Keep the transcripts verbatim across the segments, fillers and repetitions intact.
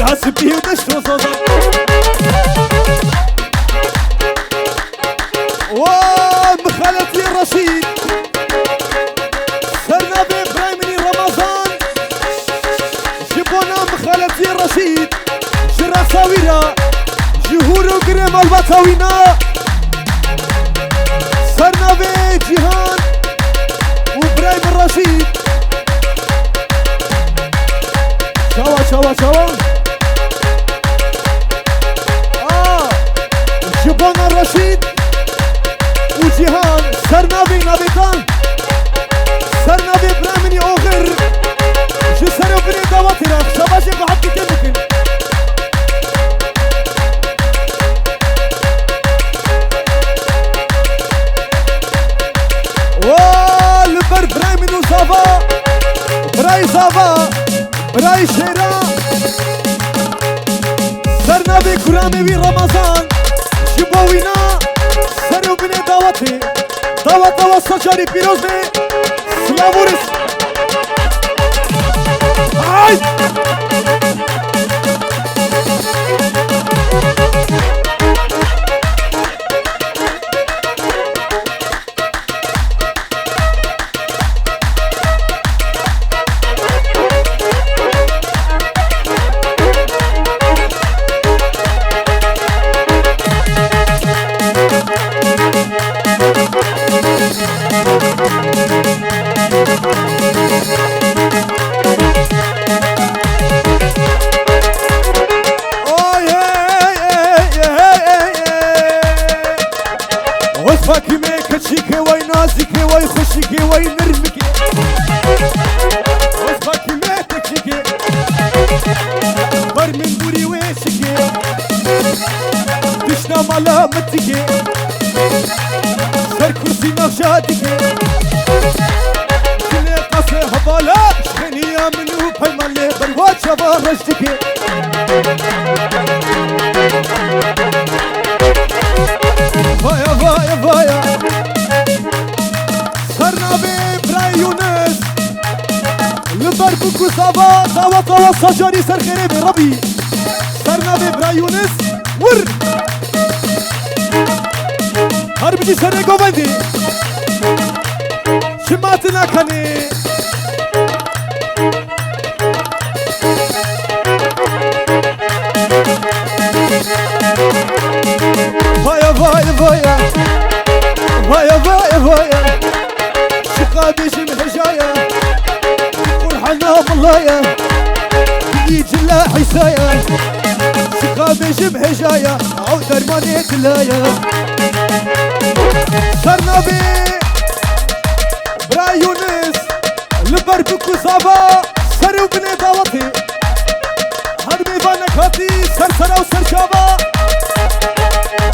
Hasip bir de şozoza. Wa Mixaletî Reşîd. Ser navê birayê min î Ramazan. Ji bona Mixaletî Reşîd. Ji rexsa wî re. Ji hûr û girê malbata wî ne. Ser navê Cîhan û birayê min Reşîd. Çawa, çawa, çawa? A, ji bona Reşîd û Cîhan ser navê navêtan, ser navê birayê min î Oxir, ji ser û binê dawetê re şabaşê xwe hevdîtin bikin. Wa li ber birayê min û zava, birayê zava, birayê şêra, ser navê kuramê wî Ramazan, ji bo wîna ser û binê dawetê. Dawet, dawet, sed carî pîroz be. Silav û ris. Ay! Oy, hey, hey, hey, hey, hey. Wes Fakîme keçîke, way nazîke, way xweşîke, way nirmike. Wes Fakîme keçîke. Ber min bûrî wê çike. Dişna mala min dike. Ser kursî nexşa dike. Dilê qasê hevala. Şeniya min û peyman lê berwa çava reş dike. Vaya, vaya, vaya. Ser navê Bray Yunus. Li ber bûk û zava, zava, zava, sajarî ser xêrê bê, Rebî. Ser navê Bray Yunus. Wir. Her bijî serê govendê. Çima tu nakanî? Vaya, vaya, vaya. Vaya, vaya, vaya. Şiqa bêjim hejaya. Qurhana milaya. Bilî cila Hîsaya. Şiqa bêjim hejaya. Ew dermanê dilaya. Ser navê Bira Yunus, li ber bûk û zava, ser û binê dawetê. Her mêvanek hatî ser sera û ser çava.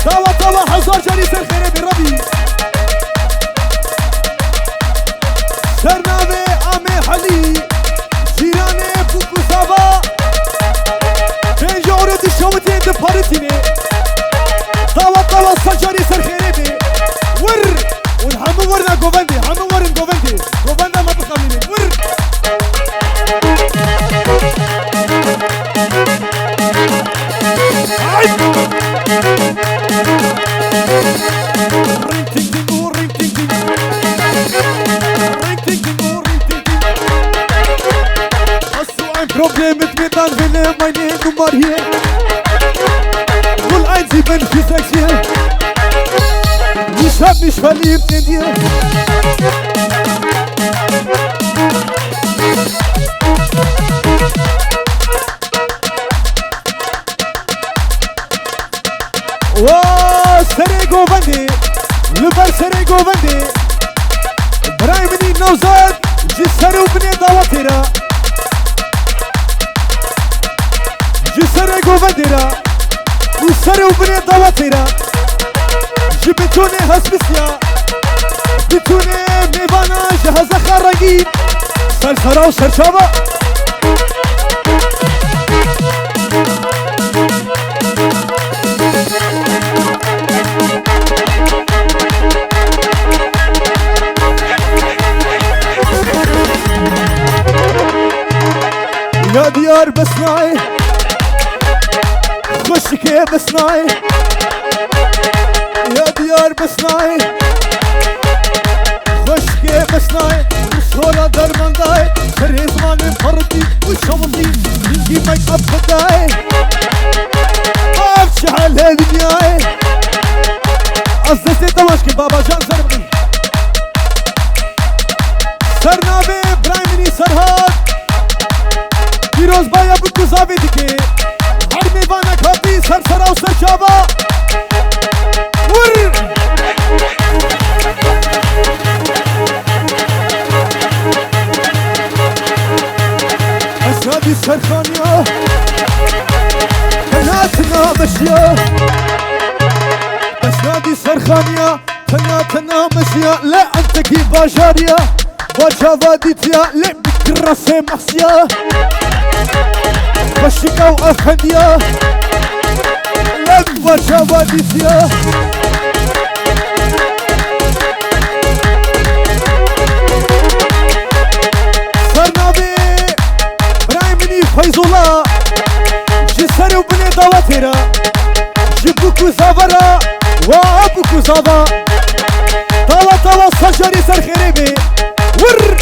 Dawet, dawet, hezar carî ser xêrê bê Rebî. Ser navê Amê Helî, cîranê bûk û zava. Pênc euro dişewitê di paritînê. Dawet, dawet, sed carî ser xêrê bê. Wir! Hûn hemû werine govendê, hemû werin govendê. Govenda me bixemînin. Wir! Ay! Ring ting ting, o ring ting ting. Ring ting ting, o ring ting ting. Hast du ein Problem mit mir, dann wähle meine Nummer hier. Null eins sieben vier sechs vier. Ich hab mich verliebt in dir. Wa serê govendê, li ber serê govendê. Birayê min î Newzad ji ser û binê dawetê re. Ji serê govendê re û ser û binê dawetê re. Ji bitonê hespisiya, bitonê mêvana ji hezexa rengîn. Ser sera û ser çava. Ya diyar besnayê. Xweşikê misnayê, ya diyar misnayê. Xweşikê misnayê, sora dermandayê. Serê zimanê parvitî û şewitî, hingî make-up xwedayê. Ev çi hal e dinyayê. Ez destê te baş kim, babacan ser bikin. Ser navê birayê min î Serhat. Pîrozbaya bûk û zavê dike. Her mêvanek hatî ser sera û ser çava. Wir! Ez nadî serxaniya, tena tena meşiya. Ez nadî serxaniya, tena tena meşiya. Le entekî bajariya, va çava dîtiya, le bi kirasê mehsiya. Xweşika û efendiya, le va çava dîtiya. Ser navê birayê min î Feyzullah, ji serê û binê dawetê re, ji bûk û zava re, wa bûk û zava. Daweta wa ser carî ser xêrê bê. Wir!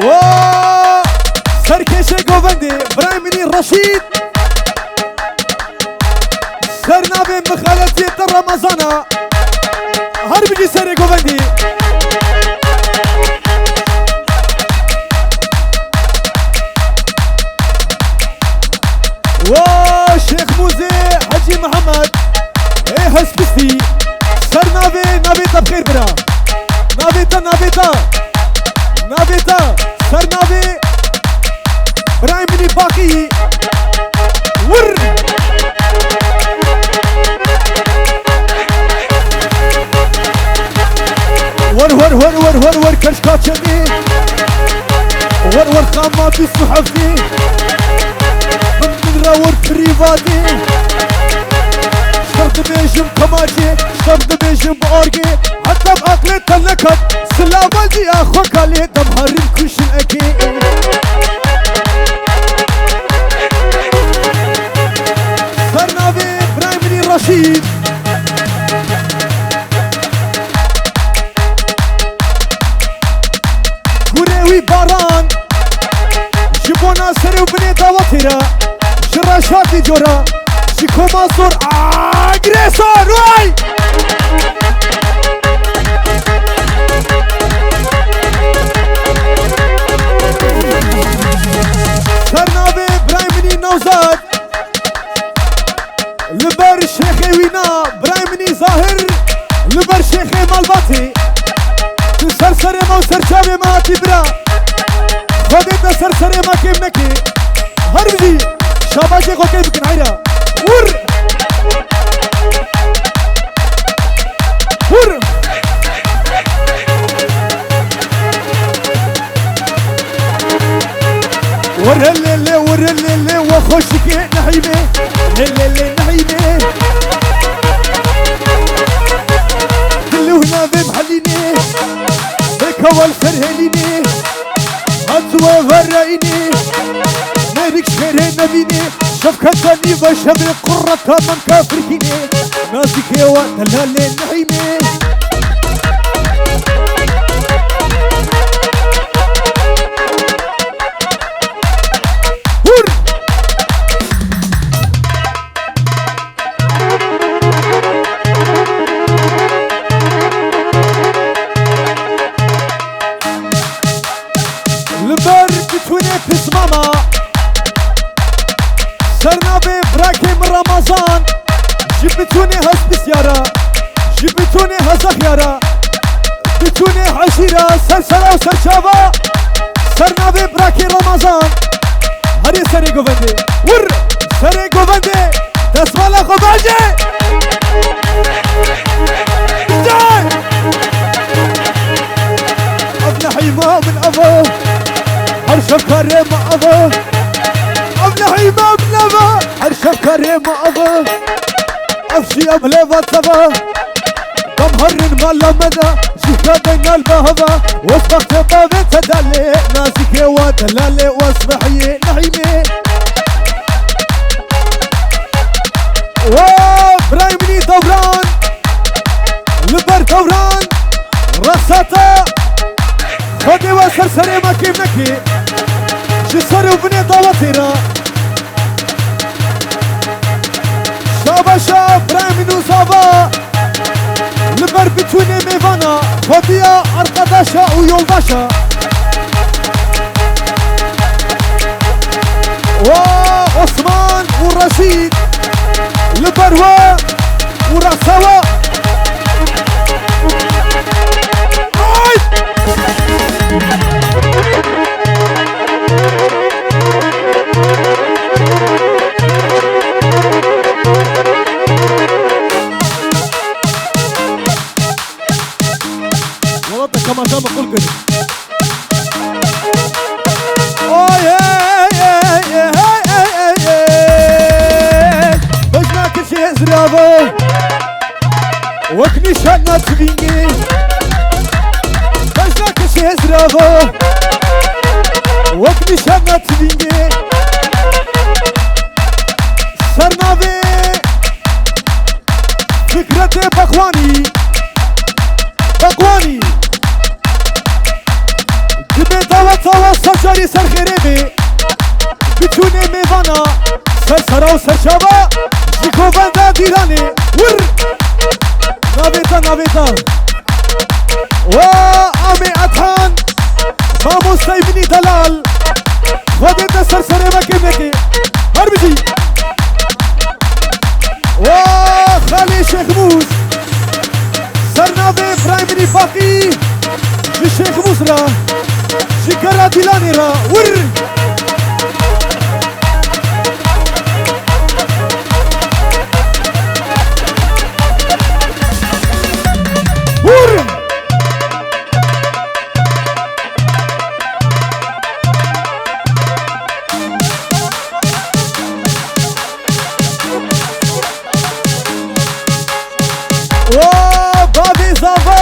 Wa serkêşê govendê, birayê min î Reşîd. Ser navê mixaletiyê te Ramazana. Her bijî serê govendî. Wa Şêx Mûzê Hecî Mihemed. Ê hespistî. Ser navê, navê te bi xêr bira. Navê te, navê te. Navê te. Ser navê. Birayê min î Baqî. Wir! Wer, wer, wer, wer, wer, wer, keşka çemê. Wer, wer, xama bîst û heftê. Min, min ra wer prîvatê. Şer dibêjim kemaçê, şer dibêjim bi orgê. Heta bi aqlê te nekat, silava ziya xwe kalê, dem herin kuşin ekê. Ser navê birayê min î Reşîd. Kurê wî Baran. Ji bona serê û binê dawetê re, ji reşatê cora, ji koma sor, agresor, way! Ser navê birayê min î Newzad. Li ber şêxê wîna, birayê min î Zahir, li ber şêxê malbatê. Tu ser serê me û ser çavê me hatî bira. Xwedê te ser serê me kêm neke. Her bijî şabakê xwe kêm bikin heyra. Hur! Hur! Were lê lê, were lê lê, we xweşikê Nehîmê. Lê lê lê Nehîmê. Dil û navê Helînê. Bê kewal ser Helînê. Hat we vereyînê. Mêrik şêrê nebînê. Şefketa nîve şevê qurreta min kafirkînê. Nazikê we delalê Nehîmê. Hur! Li ber bitûnê pismama, ser navê birakê min Ramazan, ji bitûnê hespîsyara, ji bitûnê hezaxyara, bitûnê hezîra, ser sera û ser çava, ser navê birakê Ramazan, herê serê govendê, wir, serê govendê, destvala xwe bence! Bence! Ev Nehîma min ev e. Her şev karê me ev e. Ev Nehîma min ev e. Her şev karê me ev e. Ev jî ev lêva te ve. Herin mala me de, jî xwe de nal be heva, wes bextê bavê te delê, nazîkê wa delalê, wes mehiyê nehîmê. Wa birayê min î Dewran, li ber Dewran, resata, Xwedê we ser serê me kêm neke, ji ser û binê dawetê re. Şabaşa birayê min û zava, li ber bitûnê mêvana, xwediya, arkadaşa û yoldaşa. Wa Osman û Reşîd, li ber we û rasa we. Ay! Wala te kemaşa me qul kir. Oy, hey, hey, hey, hey, hey, hey, hey. Bejna kişê ziravo. Wek nîşana tivîngê. Bejna kişê ziravo. Wek nîşana tivîngê. Sernavê Fikretê Bekwanî. Bekwanî. Dibê daweta we ser carî ser xêrê bê. Bitûnê mêvana ser sera û ser çava ji govenda Dîranê. Wir. Navê te, navê te. Wa amê Ethan. Mamostey min î delal. Xwedê te ser serê me kêm neke. Her bijî. Wa xalê Şêxmûs. Ser navê birayê min î Baqî. Ji Şêxmûs re. Ji gera Dîlanê re. Wir. Wir. Wa bavê zava.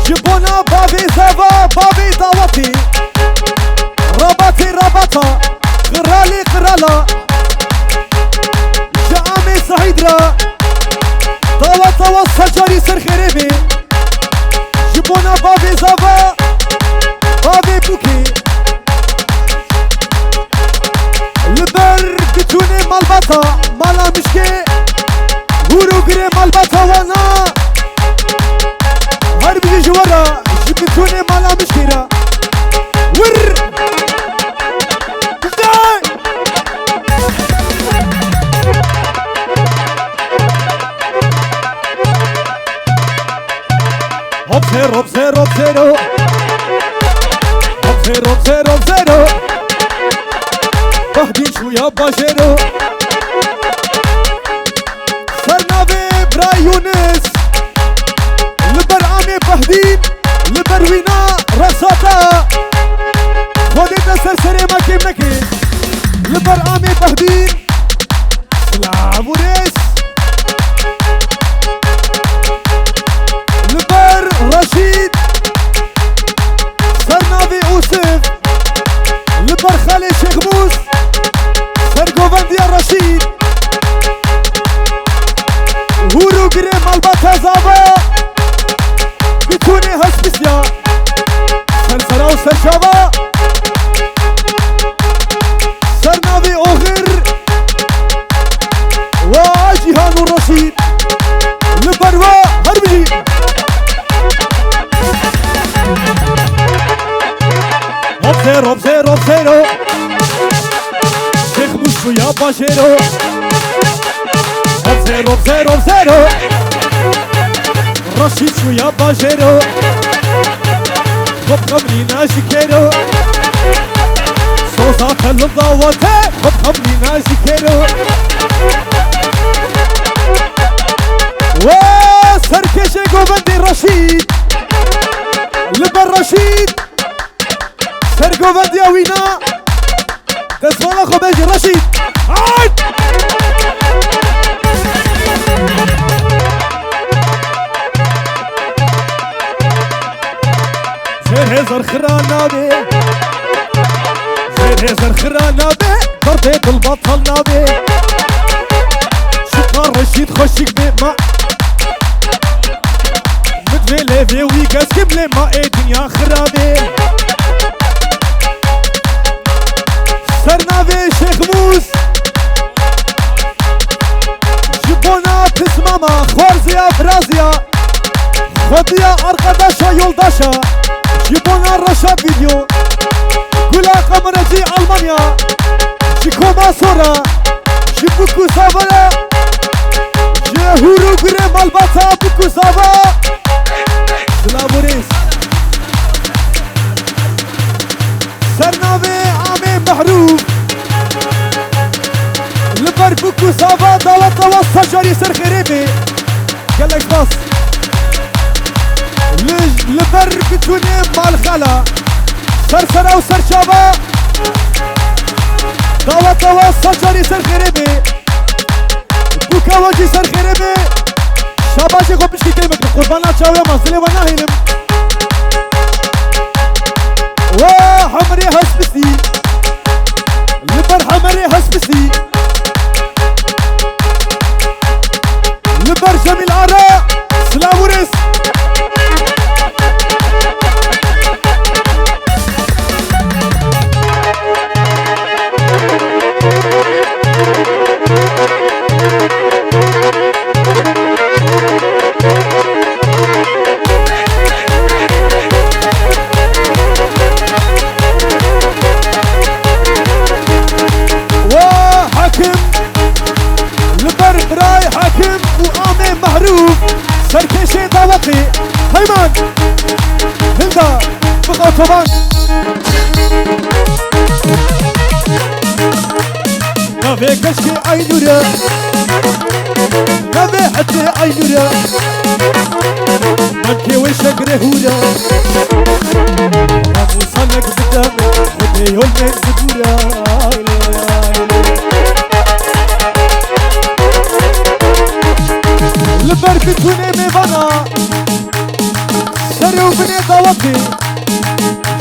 Ji bona bavê zava, bavê dawetê. Rabatê rabata, qiralê qirala. Ji amê Sehîd re. Daweta we ser carî ser xêrê bê. Ji bona bavê zava, bavê bûkê. Li ber bitûnê malbata, mala mişkê, hûr û girê malbata wana. Her bijî ji we re, ji bitûnê mala mişkê re. Wir! Güzel! Hop zero, hop zero, hop zero. Hop zero, hop zero, hop zero. Behdîn çûya bajêro. Ser navê Bira Yûnis. Li ber amê Behdîn. Li ber wîna resata. Xwedê te ser serê me kêm neke. Li ber amê Behdîn. Silav û rêz. Li ber Reşîd, ser navê Ûsif. Li ber xalê Şêxmûs, ser govendiya Reşîd. Hûr û girê malbata zava. Bitûnê hespisiya. Ser sera û ser çava. Ser navê oxir. Wa Cîhan û Reşîd. Li ber we her bijî. Hop zero, hop zero, hop zero. Şêxmûs çûya bajêro. Hop zero, hop zero, hop zero. Reşîd çûya bajêro. Xwe bi xemlîna ji kêro. Soza te li dawete. Xwe bi xemlîna ji kêro. Wa serkêşê govendê Reşîd. Li ber Reşîd. Sergovendiya wîna. Destmala xwe bejê Reşîd. Hayt! Zerxira nabe. Zêrê zerxira nabe. Derdê dil betal nabe. Şiqa Reşîd xweşik bê ma. Min divê lêvê wî geskim lê ma ê dinya xirabe. Ser navê Şêxmûs. Ji bona pismama, xwarziya, biraziya, xwediya, arkadaşa, yoldaşa. Ji bona Reşat Video. Gula Kameracı Almanya. Ji Koma Sora. Ji Buku Savara. Ji Hûr û Gurê Malbata Buku Sava. Silav û rêz. Ser navê Amê Mehrûf. Li ber bûk û sava daweta we sed carî ser xêrê bê. Gelek spas. Li, li ber biçûnê malxela. Ser sera û ser çava. Daweta we sed carî ser xêrê bê. Bûka we jî ser xêrê be. Şabaşê xwe piştî tê bikin. Qurbana çawa ma, zilê we nahêlim. Wa hemirê hespistî. Li ber hemirê hespistî. Li ber Cemîl Ara. Silav û rêz. Wa Hakim, li ber birayê Hakim û Amê Mehrûf, serkêşê dawetê, Heyman, Hilda, Bix Otoban. Navê keşkê Aynûre, navê hetê Aynûre, nankê wê şegrê hûre. Hemû salek bidem, xwedê yol me zibûre. Li ber biçûnê mêvana, serê û binê dawetê.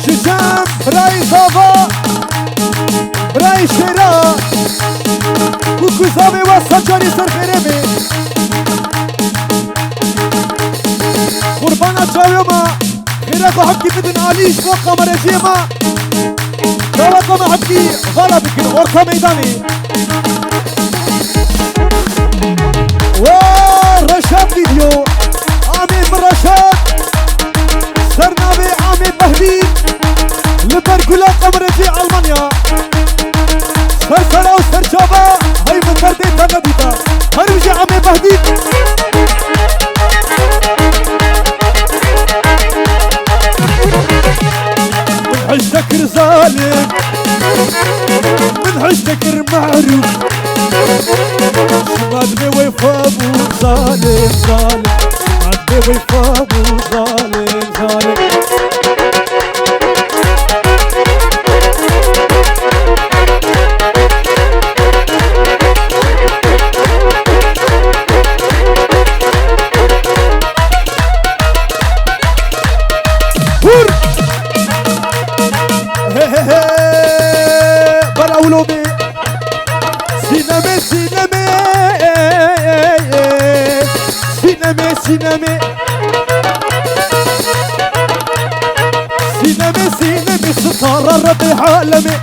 Ji cem birayê zava, birayê şêra, ku ku zavê we sed carî ser xêrê bê. Qurbana çavê ma, xêra xwe hepkî bidin alî ji bo kamereciyê ma. Daweta me hepkî vala bikin, orta meydanê. Wa Reşat Video, Amê min Reşat, ser navê Amê Behlîl, li ber gula qemrecê Almanya. Ser sera û ser çava, hey min derdê te nedîta. Her wije Amê Behlîl. Min hişte kir zalim. Min hişte kir merûf. Şima dibê wê fam û zalim, zalim. Şima dibê wê fam û zalim, zalim. Hur! He, he, he! Bera wilo bê. Sînemê, sînemê. Sînemê, sînemê. Sînemê, sînemê, sitara rebê halemê.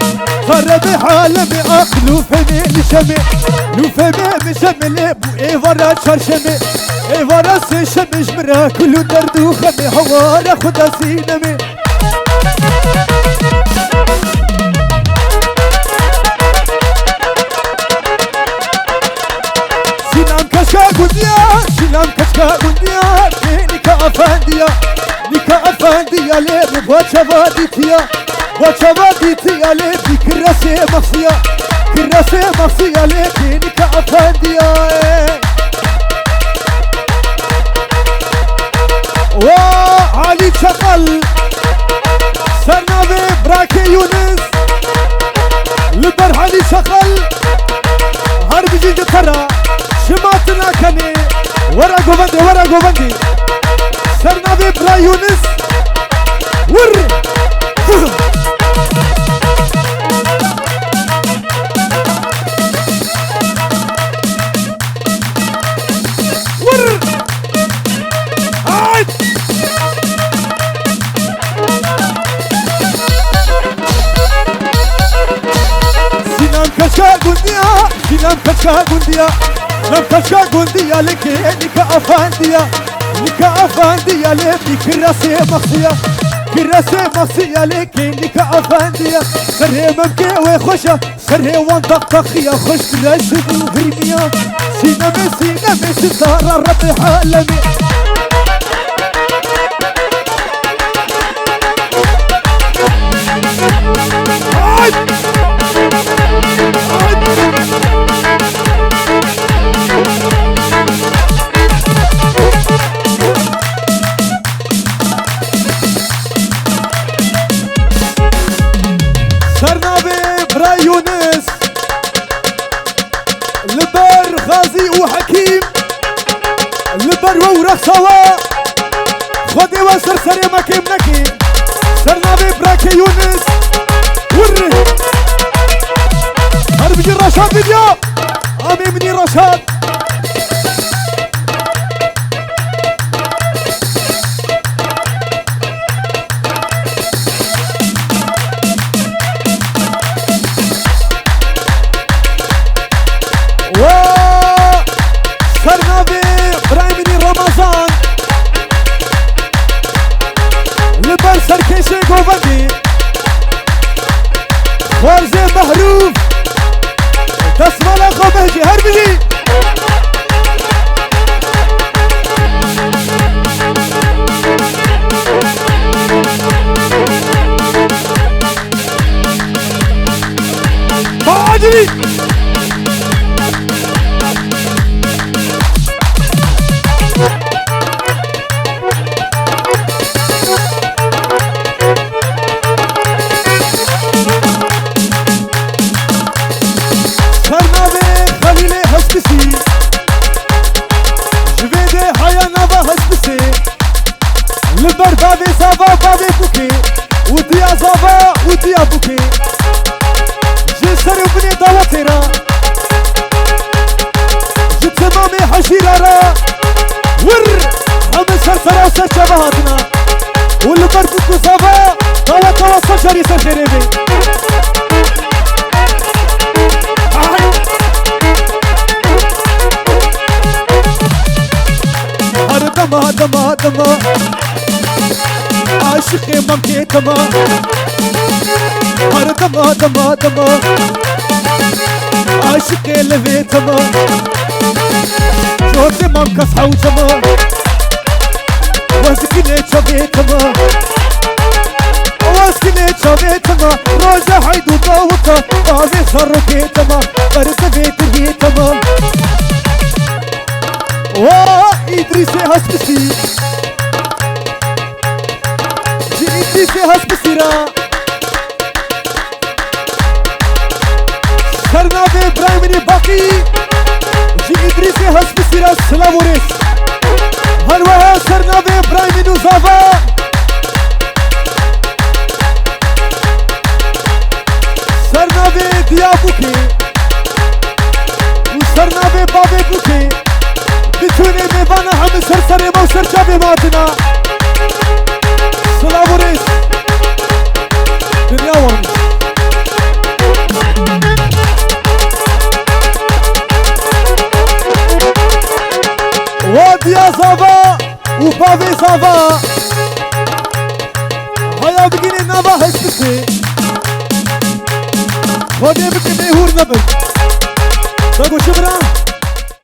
Xerebê halemê, ax lûfemê, nişemê. Lûfemê, nişemê, lê bû êvara çarşemê. Êvara sêşemê, ji min re kul û derd û xemê. Hewara xwe da sînemê. Sînam keşka gundiya, Sînam keşka gundiya, ê nîka efendiya, nîka efendiya lê min bo çava dîtiya, bo çava dîtiya lê bî kiresê mexsiya, kiresê mexsiya lê bî nîka efendiya. Wa Alî Çaqal, ser navê Birakê Yûnis, li ber Alî Çaqal, her bijî ji te re, şima tu nakenê, were govendê, were govendê, ser navê Bira Yûnis, wir, Ka gundiya, lam kaşka gundiya leke nika afandiya. Nika afandiya le bi kirasê maxsiya. Kirasê maxsiya leke nika afandiya. Serê memke we xweşa, serê wan daqtaxiya xweş direşt û hirmiya. Sînemê, sînemê sitara Rebê alemê. Sernavê Bira Yûnis. Li ber Xazî û Hekîm, li ber we û rexsa we, Xwedê we ser serê me kêm nekê. Sernavê Birakê Yûnis, wir. Her bijî Reşad Vidya, amê min î Reşad. Wa sernavê birayê min î Ramazan, li ber serkêşê govendî, xwarzê Mehrûf, destmala xwe behcê her bijî. Ba acilî! Ser navê Xelîlê Hespîsî, ji vê de haya nava Hespîsê, li ber bavê zava bavê bûkê û diya zava û diya bûkê, ji ser û binê dawetê re, ji temamê heşîra re, wir, hemî ser sera û ser çava hatina. Û li ber bûk û zava, dawa dawa sed carî ser xêrê bê. Ay! Her dema, dema, dema. Aşiqê mamkê dema. Her dema, dema, dema. Aşiqê levê dema. Jotê mamka sewcema. Wezgilê çavê tima. Wezgilê çavê tima. Roja heydû dawika. Bavê zarokê tima. Berzevê tiriyê tima. Wa Îdrîsê Hespîsî. Ji Îdrîsê Hespîsî ra. Ser navê birayê min ê Baqî, ji Îdrîsê Hespîsî re silav û rêz. Her wiha ser navê birayê min û zava, ser navê diya bûkê û ser navê bavê bûkê. Bitûnê mêvana hemî ser serê me û ser çavê me hatina. Silav û rêz. Dinya wan. Wa diya zava û bavê zava. Haya bigînê nava Hespîsê. Xwedê bike bê hûr nebin.